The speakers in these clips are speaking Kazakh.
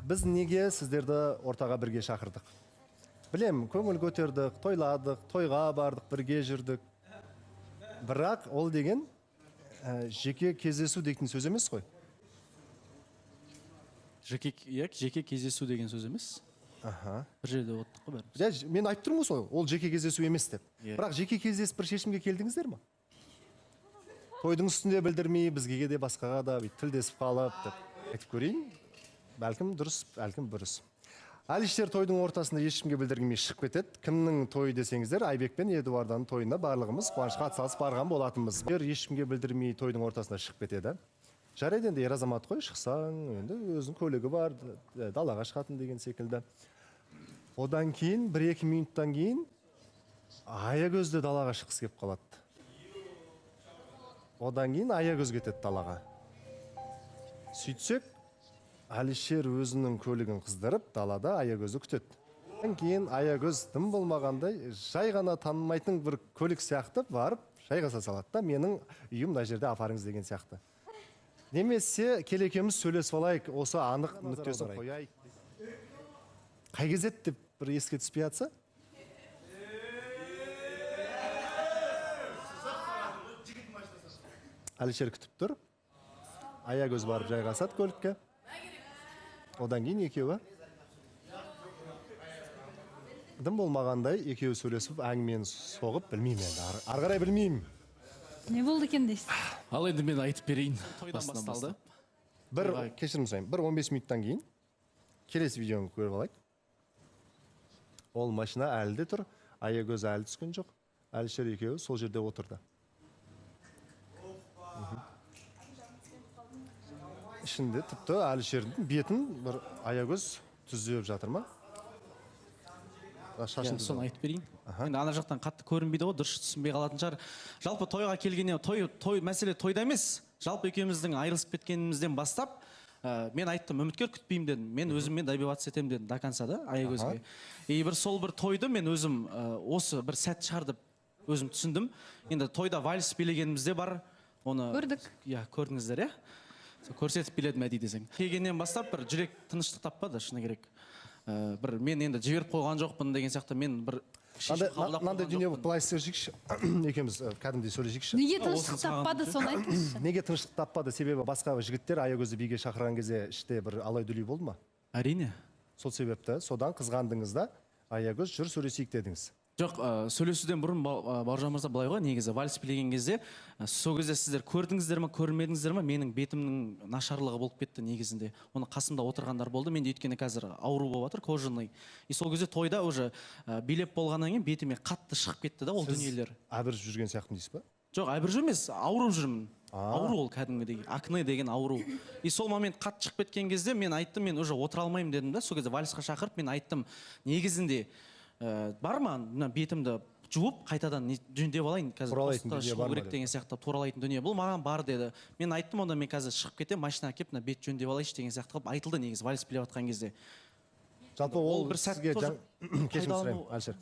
Біз неге сіздерді ортаға бірге шақырдық? Білем, көңіл көтердік, тойладық, тойға бардық, бірге жүрдік. Бірақ ол деген жеке кездесу дейтін сөз емес қой. Жеке кездесу деген сөз емес. Аха. Бір жерде отырдық қой бәріміз. Жа, мен айтып тұрмын ғой сол, ол жеке кездесу емес деп. Иә. Бірақ жеке кездесіп бір шешімге келдіңіздер ма? Тойдың үстінде білдірмей, бізге де басқаға да бүйтіп тілдесіп қалып деп айтып көрейін. Бәлкім дұрыс, бәлкім бұрыс. Әлішер тойдың ортасында ешкімге білдірмей шығып кетеді. Кімнің тойы десеңіздер, Айбек пен Эдуарданың тойына барлығымыз қуанышқа атсалысып барған болатынбыз. Ешкімге білдірмей тойдың ортасында шығып кетеді. Жарайды, енді ер азамат қой, шықсаң, енді өзінің көлігі бар, далаға шығатын деген секілді. Одан кейін, 1-2 минуттан кейін Аягөз де далаға шыққысы келіп қалады. Одан кейін Аягөз кетеді далаға. Сөйтсек, Әлішер өзінің көлігін қыздырып, далада Аягөзді күтеді. Одан кейін Аягөз дым болмағандай, жай ғана танымайтын бір көлік сияқты барып, жайғаса салады да, менің үйім мына жерде апарыңыз деген сияқты. Немесе кел екеуміз сөйлесіп алайық, осы анық нүктесін қояйық. Қай кезде еді деп бір еске түспей жатса? Әлішер күтіп тұр. Аягөз барып жайғасады көлікке. Одан кейін екеуі дым болмағандай екеуі сөйлесіп әңгімені соғып, білмеймін енді, ары қарай білмеймін. Не болды екен дейсіз? Ал енді мен айтып берейін. Тойдан Басынан басталды. бастап. Бір кешірім сұраймын. Бір 15 минуттан кейін келесі видеоны көріп алайық. Ол машина әлі де тұр, Аягөз әлі түскен жоқ. Әлішер екеуі сол жерде отырды. Ішінде тіпті Әлішердің бетін бір Аягөз түзеп жатыр ма? Шашын Иә, соны түзеп. айтып берейін. Енді ана жақтан қатты көрінбейді ғой, дұрыс түсінбей қалатын шығар. Жалпы тойға келгенде, той, мәселе тойда емес. Жалпы екеуміздің айырылысып кеткенімізден бастап, мен айттым, үміткер күтпеймін дедім. Мен өзіммен добиваться етемін дедім до конца да Аягөзге. И бір сол бір тойды мен өзім, осы бір сәт шығар деп өзім түсіндім. Енді тойда вальс билегеніміз де бар. Оны көрдік. Иә, көрдіңіздер, иә? Сол көрсетіп биледім әдейі десең. Келгеннен бастап бір жүрек тыныштық таппады, шыны керек. Бір мен енді жіберіп қойған жоқпын деген сияқты мен бір шешім қабылдап Мынандай қойған дүние жоқпын. былай сөйлесейікші. Екеуміз, кәдімгідей сөйлесейікші. Неге Осыны тыныштық саған таппады, соны айтыңызшы. Неге тыныштық таппады? Себебі басқа жігіттер Аягөзді биге шақырған кезде іште бір алай-дүлей болды ма? Әрине. Сол себепті содан қызғандыңыз да Аягөз жүр сөйлесейік дедіңіз. Жоқ, сөйлесуден бұрын Бауыржан мырза былай ғой, негізі вальс билеген кезде, сол кезде сіздер көрдіңіздер ме, көрмедіңіздер ме, менің бетімнің нашарлығы болып кетті негізінде. Оны қасымда отырғандар болды. Менде өйткені қазір ауру болып жатыр, кожаный. И сол кезде тойда уже билеп болғаннан кейін бетіме қатты шығып кетті да ол Сіз дүниелер. Әбіржіп жүрген сияқтымын дейсіз ба? Жоқ, әбіржу емес, ауырып жүрмін. Ауру ол кәдімгідей, акне деген ауру. И сол момент қатты шығып кеткен кезде мен айттым, мен уже отыра алмаймын дедім да. Сол кезде вальсқа шақырып мен айттым, негізінде, бар ма мына бетімді жуып қайтадан жөндеп алайын, қазір Туралайтын постқа дүние шығу бар ма керек деп. деген сияқты туралайтын дүние бұл маған бар деді. Мен айттым, онда мен қазір шығып кетемін, машинаға келіп мына бет жөндеп алайыншы деген сияқты қылып айтылды негізі вальс билеп жатқан кезде. Жалпы ол Ол бір сәт сізге тоже кешірім пайдалану сұраймын, Әлішер.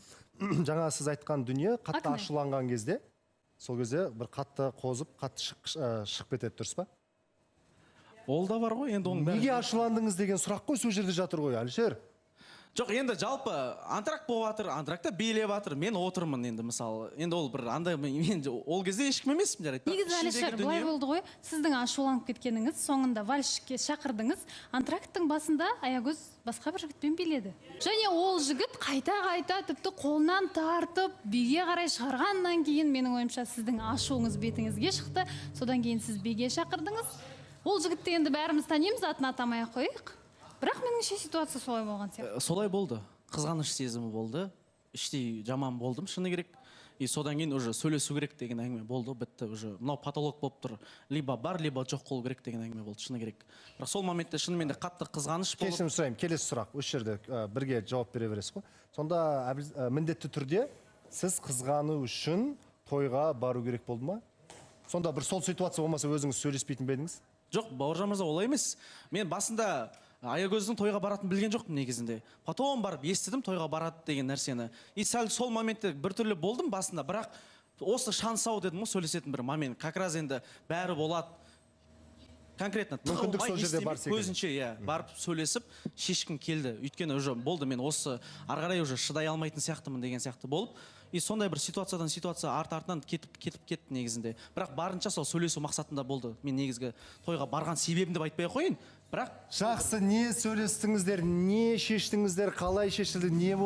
Жаңа сіз айтқан дүние қатты Акне. ашуланған кезде, сол кезде бір қатты қозып, қатты шығып кетеді, дұрыс па? Ол да бар ғой енді оның бәрі. Неге ашуландыңыз деген сұрақ қой сол жерде жатыр ғой, Әлішер. Жоқ, енді жалпы антракт болып жатыр, антрактта билеп жатыр, мен отырмын енді мысалы. Енді ол бір андай, мен ол кезде ешкім емеспін, жарайды. Негізі, Ішіндегі Әлішер, былай дүнием болды ғой, сіздің ашуланып кеткеніңіз, соңында вальске шақырдыңыз, антракттың басында Аягөз басқа бір жігітпен биледі. Және ол жігіт қайта-қайта тіпті қолынан тартып, биге қарай шығарғаннан кейін, менің ойымша, сіздің ашуыңыз бетіңізге шықты. Содан кейін сіз биге шақырдыңыз. Ол жігітті енді бәріміз танимыз, атын атамай ақ қояйық. Бірақ меніңше ситуация солай болған сияқты. Солай болды. Қызғаныш сезімі болды. Іштей жаман болдым, шыны керек. И содан кейін уже сөйлесу керек деген әңгіме болды, бітті уже. Мынау потолок болып тұр. Либо бар, либо жоқ болу керек деген әңгіме болды, шыны керек. Бірақ сол моментте шынымен де қатты қызғаныш болып Кешірім сұраймын, келесі сұрақ. Осы жерде бірге жауап бере бересіз ғой. Сонда міндетті түрде сіз қызғану үшін тойға бару керек болды ма? Сонда бір сол ситуация болмаса өзіңіз сөйлеспейтін бе едіңіз? Жоқ, Бауыржан мырза, олай емес. Мен басында Аягөздің тойға баратынын білген жоқпын негізінде. Потом барып естідім тойға барады деген нәрсені. И сәл сол моментте біртүрлі болдым басында, бірақ осы шанс ау дедім ғой, сөйлесетін бір момент. Как раз енді бәрі болады. Конкретно Мүмкіндік тығылмай, сол не жерде бар істемей, секілді. Көзінше, иә, барып сөйлесіп шешкім келді, өйткені уже болды, мен осы ары қарай уже шыдай алмайтын сияқтымын деген сияқты болып, и сондай бір ситуациядан ситуация арт артынан кетіп кетіп кетті негізінде. Бірақ барынша сол сөйлесу мақсатында болды. Мен негізгі тойға барған себебім деп айтпай ақ қояйын, бірақ Жақсы, не сөйлестіңіздер, не шештіңіздер, қалай шешілді, не болды?